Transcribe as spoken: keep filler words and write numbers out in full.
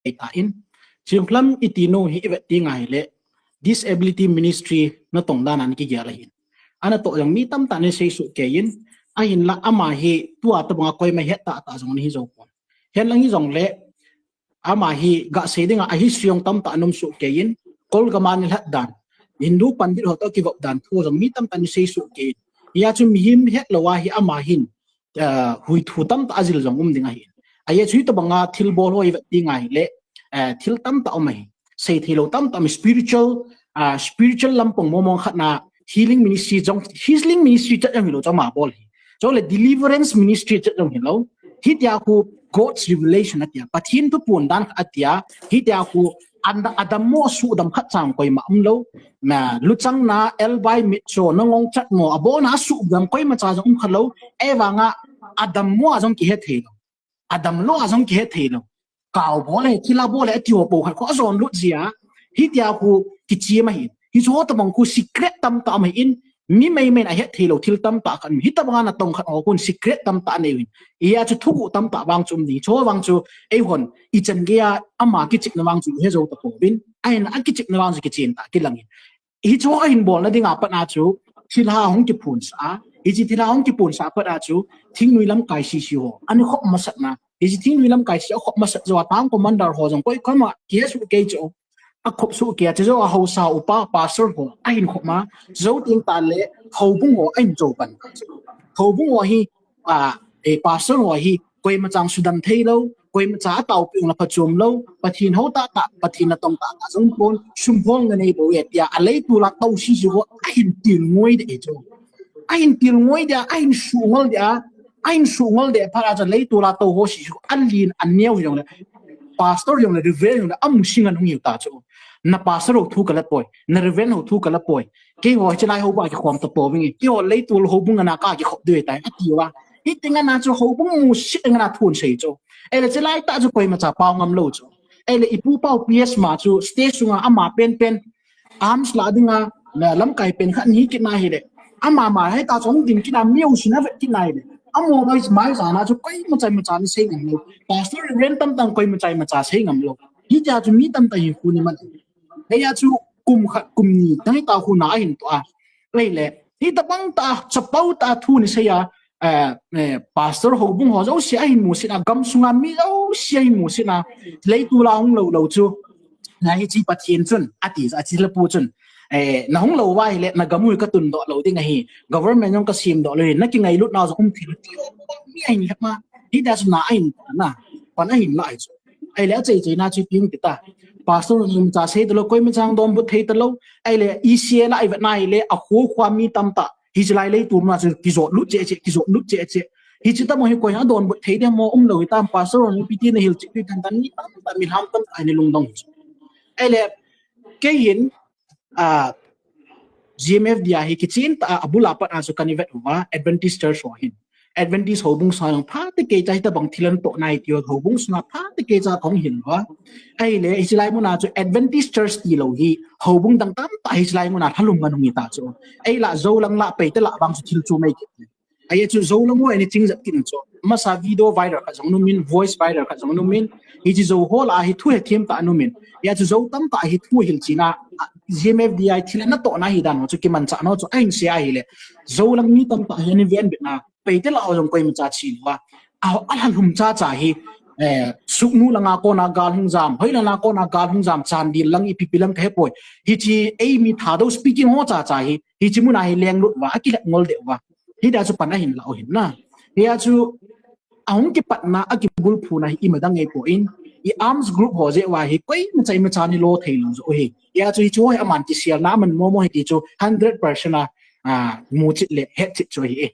ta in. Chinglam iti nu hi i vet ding ahile, disability ministry natong dan a kigel ahin. Ana toh jong mi tamtah in asei soh kei in, ahinla ama hi tua tabanga koima het tahtah jong ana hi jou pon. Henlang hijongle, ama hi gasei dinga a history jong tamtah ana um soh kei in, Kol gam a ana lhat dan, Hindu pandit ho toh kivop dan thu jong mi tamtah in asei soh kei in. Hijeh chun mihem hetlou a hi ama hin, ah, hui thu tamtah ajil jong um ding ahin. Ajeh chu hitabanga thilbol ho i vet ding ahile, eh, thil tamtah um ahi. Sei theilou tamtah um, spiritual, ah, spiritual lampang mong mong khat na healing ministry jong, healing ministry chet jong hilou chu ama bol hi. Chule deliverance ministry chet jong hilou. Hitia khu God's revelation atia, Pathen thuphon dan atia, hitia khu anda, adammo suhdam khat cha koima umlou. Na luchang na, elbai mitcho, nangong chat mo, abona suhdam koima cha jong um khalou. Ahivanga adammo a jong kihe theilou, adamlou a jong kihe theilou. Kao bol e, thilha bol e, ati ho bou khat khu ajon lut jia. Hitia khu kichim ahin. Hiche ho tabang khu secret tamtah um ahin. Mi meimei in ahet theilou thil tamtah khat um. Hitabanga natong khat ho khun secret tamtah anei uvin. Hijeh chu thuguh tamtah vang chu um ding. Hiche ho vang chu eihon ichan geiya ama kichepna vang chu ihe jou tapouvin. Ahin akichepna vang chu kichen tah kilang in. Hiche ho ahin bolna dinga pat a chu thilha hung kiphonsah a. Hiche thilha hung kiphonsah a pat a chu thingnoi lamkai sese ho ana khop masat na. Hiche thingnoi lamkai sese akhop masat jou a town commander ho jong koi koma kihe soh kei chu. Akhop soh kei a, chujou a haosa upa pastor ho ahin khop ma. Chujou teng tahle houbung ho ahin jou pan. Houbung ho hi, ah, eh, pastor ho hi koima chang suhdam theilou, koima cha ataopi ung le phachom lou, Pathen hou tahtah, Pathen natong tahtah jong pon, sum hol nanei bou e tia, aleitol a tou sese ho ahin tilngoi deh e chu. Ahin tilngoi deh a, ahin suhngol deh a, ahin suhngol deh phat a chu aleitol a tou ho sese khu alen aneo hijongle, pastor hijongle, reverend hijongle, amu singa hung hiu ta chu. Na pastor ho thu kala poi, na reverend ho thu kala poi. Keiho hiche lai houbu a kikhom tapouving e. Keiho leitol houbung ana kakikhop diu tai, ati uva. Hiti ngana chu houbung musit ngana thu asei chu. Ahile hiche laitah chu koima cha pao ngam lou chu. Ahile ipu pau P S ma chu stage sunga ama penpen arms la dinga, na lamkai pen khat ahi kit na hile, ama ma hita chu hung ding kit na, mi jousen avet kit na hile, amo mai mai jana chu koima cha ima cha ana sei ngam lou. Pastor reverend tamtah in koima cha ima cha sei ngam lou. Hitia chu mi tamtah in khu ana man. Hijeh a chu kum khat kum ni tah hita khu ana ahin toh a. Ahile hitabang tah, chapang tah thu ana sei a, eh, eh, pastor houbung ho jouse ahin musit a, gamsunga mi jouse ahin musit a, leitol a hung lou lou chu, na hiche Pathen chun, ati, ati le pu chun, eh, nahung lou uva ahile, nagam u hi katundoh lou ding ahi, government jong kasemdoh lou ahi, nakingailutna jong um thei lou, ti ho mi ahin lhep ma, hitia chu ana ahin, na, pan ahin la ahi chu. Ahile achaichaina chu ipi ham ti ta. Pastor hon ima cha sei talou, koima chang donbut thei talou. Ahile E C A la ivet na hile, akho kho a mi tamtah hiche lai leitol muna chu kijot lut cheh cheh, kijot lut cheh cheh. Hiche tamo hi koi a donbut thei dem mo, umlou hitam, pastor hon ipi ti nahil cheh diu tam tam, mi tamtah, mi lham tamtah ana lungdong hi chu. Ahile kei hin, ah, G M F D a hi kichen tah a, abul a pat a chu kana vet uva, Adventist Church ho hin. Adventist houbung sunga jong phatecha hitabang thil ana toh nai ti ho, houbung sunga phatecha kahung hil uva. Ahile hiche lai muna chu Adventist Church tilou hi, houbung dang tamtah hiche lai muna lhalhum ana hung hi ta chu. Eiho lah Zolangho lah Paite lah vang chu thil chu mai kit. Ajeh chu Zolangho ana ching jep kit chu. Masa video viral khat jong ana um in, voice viral khat jong ana um in. Hiche Zo ho lah a hi thu hethem tah ana um in. Ajeh chu Zo tamtah hi thu hilchen a, G M F D a thil ana toh na hi dan ho chu kimanchah nau chu ahin sei ahile, Zolang mi tamtah hi ana venbit na, Paite lah ho jong koima cha chim uva. A, alhalhum chacha hi, eh, Sugnu langa kona gal hung jam, hoilanga kona gal hung jam, Chandel lang ipi ipi lang kahepoi. Hiche eimi Thadou speaking ho chacha hi, hiche muna hi lenglut uva, akilhep ngol deh uva. Hitia chu pan ahin la u ahin na. Hijeh a chu ahung kipatna, akibulphuna hi ima dang ngei poi, i arms group ho jeh uva hi koima cha ima cha ana lo thei lou joh u ahi. Hijeh a chu hiche ho hi aman kiselna, aman momo ahi ti chu hundred percent a, a, muchet le hetchet chu ahi e.